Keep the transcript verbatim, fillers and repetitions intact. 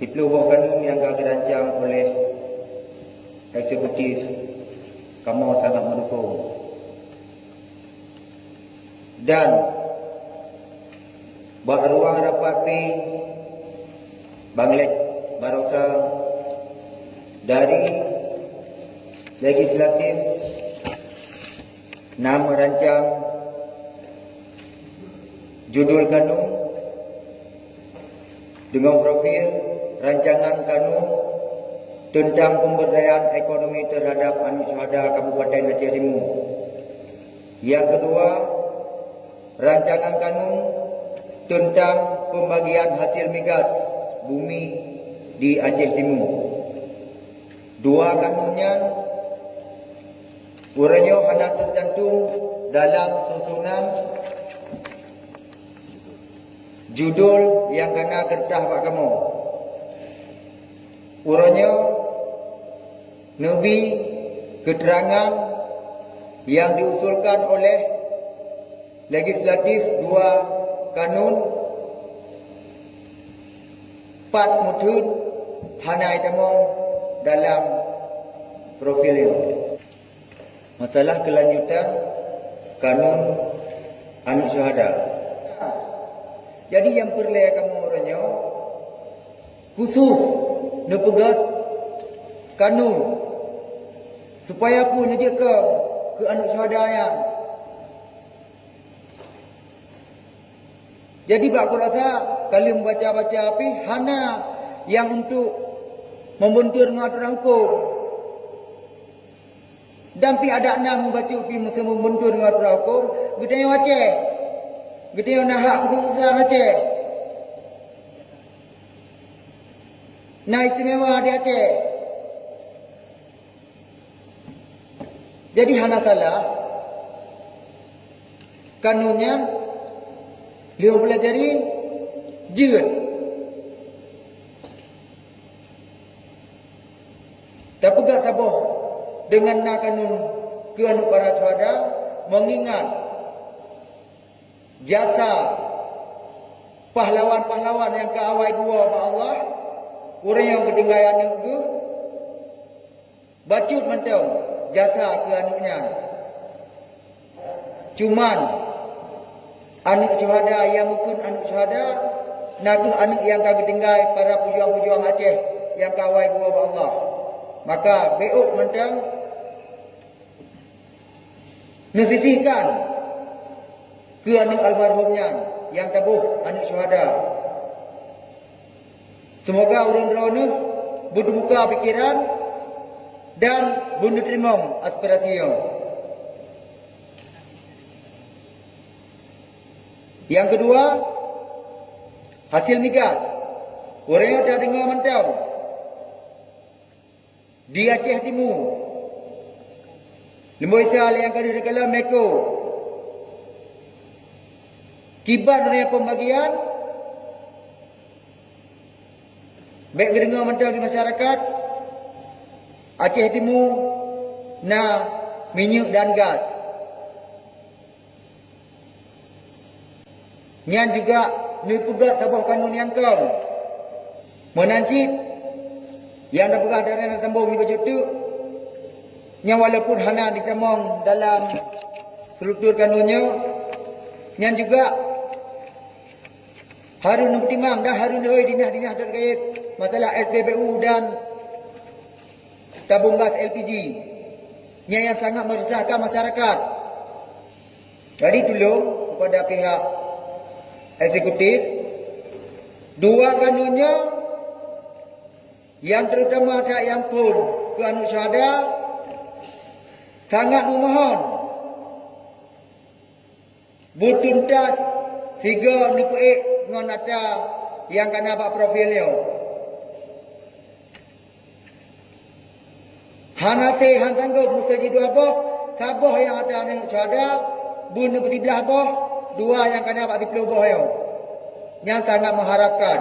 Siplôh boh kanun nyang ka geurancang oleh eksekutif, kamoe sangat meudukong. Dan bak ruang rapat pih banglek barosa dari legislatif na meurancang judul kanun deungon profil rancangan kanun teuntang peumberdayaan ekonomi teuhadap aneuk syuhada Kabupaten Aceh Timu. Nyang keudua, rancangan kanun teuntang peumbagian hasil migas bumi di Aceh Timu. Dua kanun nyan uroe nyoe hana teucantum dalam susunan judul nyang kana keureutah bak kamoe. Uroe nyoe neubi keuteurangan nyang diusulkan oleh legislatif dua kanun pat meutheun hana itamong dalam profil nyoe. Masalah keulanjutan kanun aneuk syuhada. Jadi nyang peureulée kamoe uroe nyoe khusus neupeugét kanun supaya peue neujeuet keu, keu aneuk syuhada nyan. Jadi bak kurasa ka lheueh baca-baca pih hana nyang untuk meubuntur ngon aturan huköm. Dan pih adak na meubacut pih meuseumeubuntur ngon aturan huköm, geutanyoe Aceh. Geutanyoe na hak keukhuseusan Aceh. Na istimewa di Aceh. Jadi hana salah kanun nyan lheueh peulajari jeuet. Tapeugah saboh deungon na kanun keu aneuk para syuhada, meungingat jasa pahlawan-pahlawan nyang ka awai geuwoe bak Allah, ureuëng nyang geutinggai aneuk geuh, bacut mantong jasa keu aneuk nyan. Cuman, aneuk syuhada nyang meukeun aneuk syuhada, na kheueh aneuk nyang ka geutinggai para peujuang-peujuang Aceh nyang ka awai geuwoe bak Allah. Maka, bék mantong neusisihkan keu aneuk almarhum nyan nyang taboh aneuk syuhada. Seumoga ureuëng droeneuh beuteubuka pikeran dan beuneuteurimong aspirasi nyoe. Nyang keudua, hasil migas. Ureuëng nyoe tadeungoe mantong di Aceh Timu. Leumboi sa lé nyang ka deuh dikalon Meko. Kiban raya pembagian, bék geudeungoe mantong di masyarakat Aceh Timu na minyeuk dan gas. Nyan juga neupeugah saboh kanun nyang kong. Meunan cit, nyang tapeugah dalam sambong nibak jutuk, nyang walaupun hana ditamong dalam struktur kanun nyoe, nyan juga harus neupeutimang dan harus neuhôi dinah-dinah terkait masalah S P B U dan tabung gas L P G. Nyan nyang sangat meresahkan masyarakat. Jadi tulông kepada pihak eksekutif, dua kanun nyoe nyang terutama that nyang phon keu aneuk syuhada, sangat meumohon beutuntas sigoe neupeuék ngon ata nyang kana bak profil nyoe. Hana té han sanggob meukeue jidua boh, saboh nyang ata aneuk syuhada, beuneubeuti blaih boh, dua nyang kana bak siplôh boh nyoe. Nyan sangat meuharapkan.